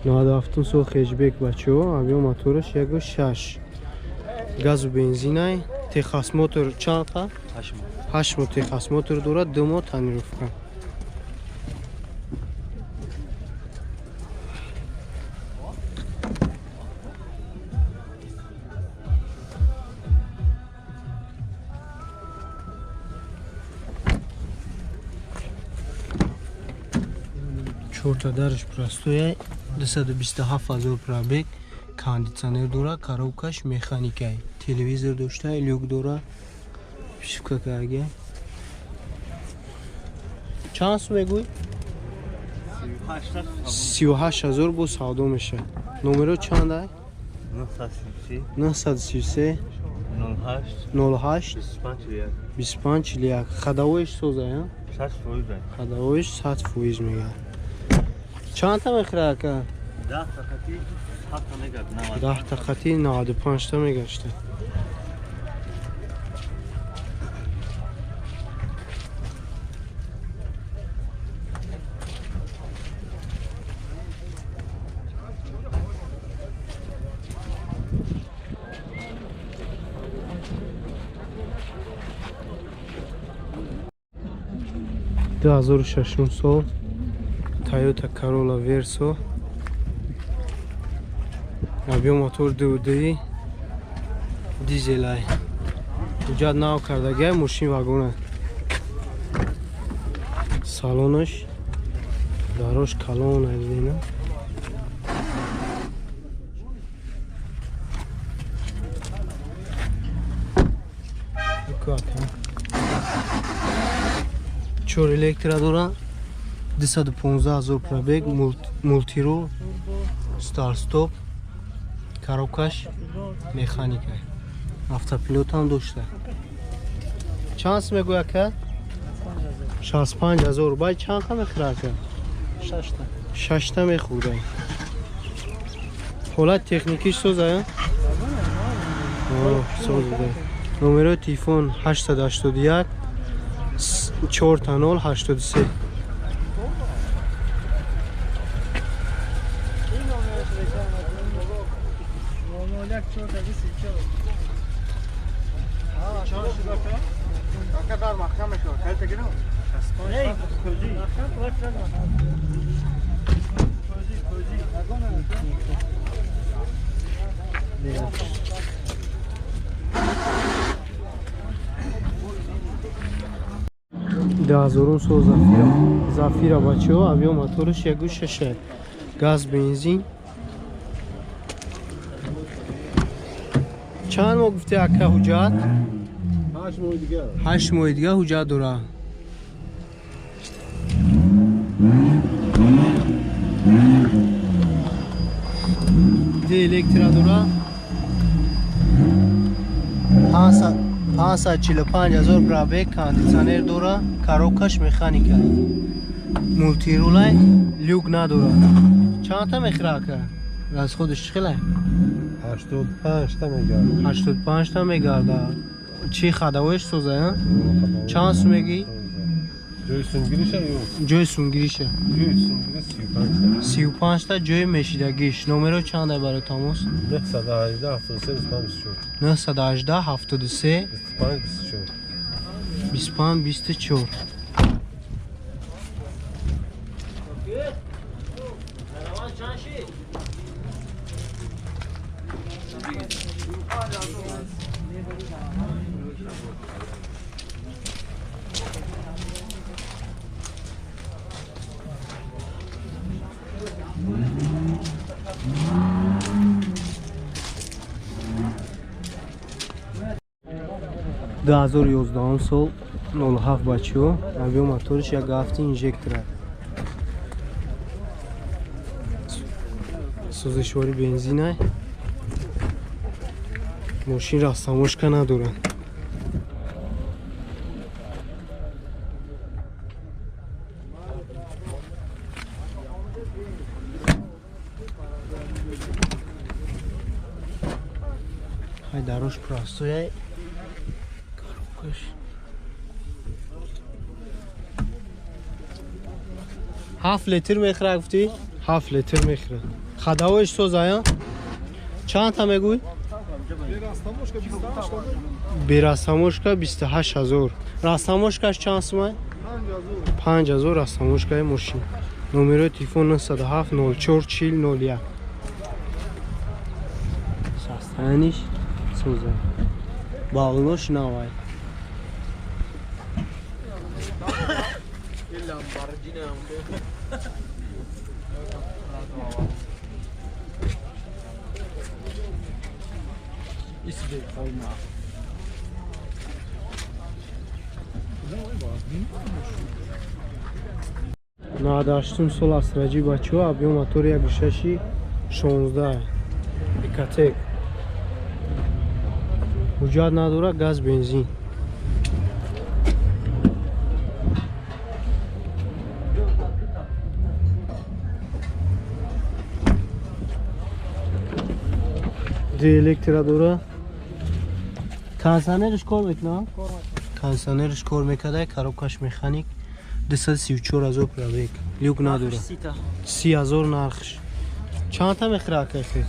97 сол хэтчбек бачаҳо, объем мотораш 1.6. Газу бензинай, техосмотр чанд қа? 8 моҳ техосмотр дорад, 2 моҳ тонировка. Чорта дарш простоя, 227 000 пробег, кондитсионер дора, коробкаш механикай, телевизор дошта, люк дора, пишка карга. Чанд сум мегӯй? 38 000 бо савдо мешавад. Номеро чанд ай? 933 08 25 41. Ходовоиш соза, ходовоиш 100% мегӯяд. Чанд та мехӯрад ака? 10 та қати 95 та мегашта. 2006 сол Toyota Corolla Verso, объем мотор 2.2, дизелай, ҳуҷҷат нав кардагиай, мошин вагона, салонаш дарош калон айдина. Чор электро дора, 215 000 пробег, мультирул, старт-стоп, коробкаш механика, автопилот ҳам дошта. Чанд сум мегӯй ака? 65 000. Бай чанд қа мехӯра ака? Шашта мехӯрда. Ҳолати техникиш соза? Соз буда. Номерои телефон 881 4 0 83. 2000 сол Зафира, Зафира бачаҳо, объем мотораш 1.6, газ бензин. Чанд моҳ гуфти ака ҳуҷҷат? 8 моҳи дига ҳуҷҷат дора. Ди электро дора. 545 000 пробег, кондитсионер дора, коробкаш механика, мультирулай, люк надора. Чандта мехӯра ака? Расходаш чӣ хелай? 85 та мегарда. 85 та мегарда. Чӣ ходовоиш соза? Чанд сум мегӣ? Ҷои сунгириша ё? Ҷои сунгириша. Ҷои сунгири 35 та. 35 та ҷои мешидагиш. Номеро чанд ай барои тамос? 918 73 25 24. 918 73 25 24. 25 24. 2011 сол 07 бачаҳо, объем моториш 1.7, инжектора, сӯзишвори бензинай, мошин растамошка надорад. Ҳай дарош простояй, коробкаш 7 литр мехӯра гуфтӣ? 7 литр мехӯра. Ходовоиш созая? Чанд та мегӯй? Берастамошка 28 000. Растамошкаш чанд сумай? 5000 растамошкаи мошин. Номерои телефон 907 04 40 01. Состояниш соза. Балонош навай. Надаштум сол асраҷи бачаҳо, объём мотори 1.6 16 Ecotec. Ҳуҷҷат надорад, газ бензин. Ду электро дора. Кондиционерш кор мекунад? Кондиционерш кор мекарда, коробкаш механик. 234 000 пробег. Люк надора. 30 000 нархш. Чандта мехӯра акай хел?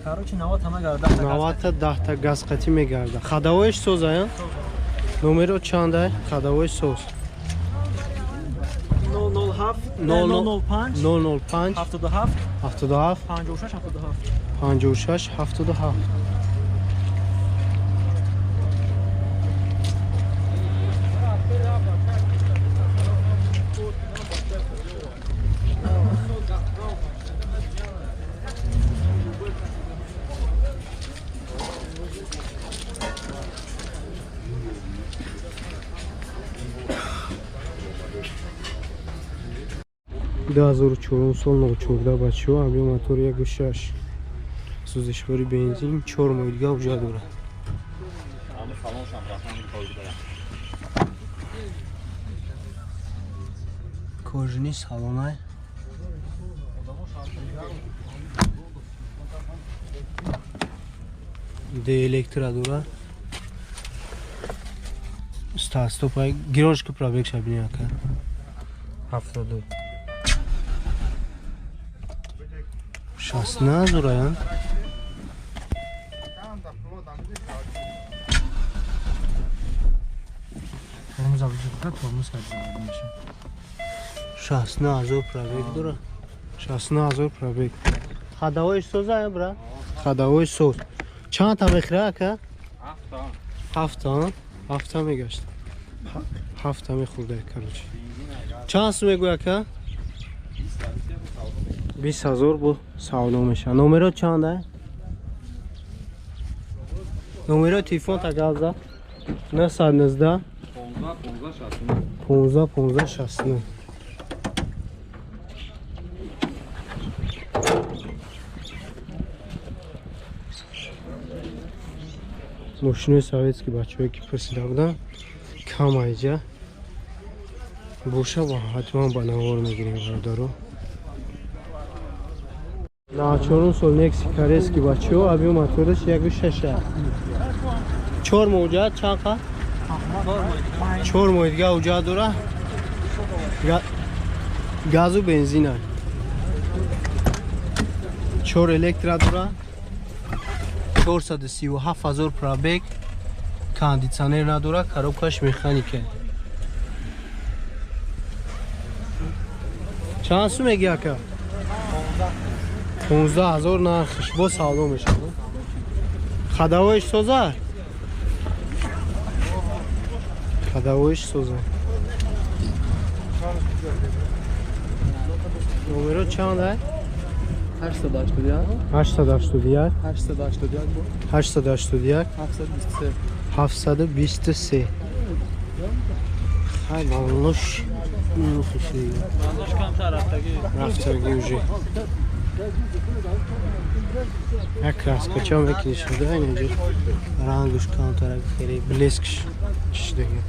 Короче, 90 та мегарда. 90 та 10 та газ қатӣ мегарда. Ходовоиш созая? Номеро чандай? Ходовоиш соз. 007 005 005 77 77 56 77. 56 77. 2004 сол 04 бачаҳо, объём мотор 1.6 сӯзишвори бензин, 4 моҳи дига ҳуҷҷат дорад. Кожаный салонай. Д электро дора. Старт-стопай. Гирошка пробег шабини ака. 72. 69 дораян. Тормоз абҷука, тормоз карда меша. 69 000 пробег дора. 69 000 пробег. Ходовои соза, брат? Ходовои соз. Чанд та мехӯра ака? Ҳафта. Ҳафта мегашт. Ҳафта мехӯрда, короче. Чанд сум мегӯй ака? 20 000 бо савдо мешавад. Номеро чанд? Номеро телефон тагаза 919 15 15 69. Мошинои советский, бачаҳое ки пурсида буданд, кам айҷа боша, ҳатман ба навор мегирем, бародаро. 94 сол Некси корейский, бачаҳо, объём мотораш 1.6. 4 моҳ ҳуҷҷат чанд қа? 4 моҳи дига ҳуҷҷат дора. Газу бензина. Чор электро дора. 437 000 пробег. Кондитсионер надора, коробкаш механика. Чанд сум меги ака? 15 000 нархш, бо савдо мешавад. Ходовоиш соза? Ходовоиш соза. Номеро чанд ай? 881. 881. 881 бо. 881. 723. 723. Хай, балош хишли. Балош камтар рафтагӣ. Рафтагӣ уже. Як краскача мекунӣ шуда, инҷо рангаш камтар, хеле блескш чишдагӣ.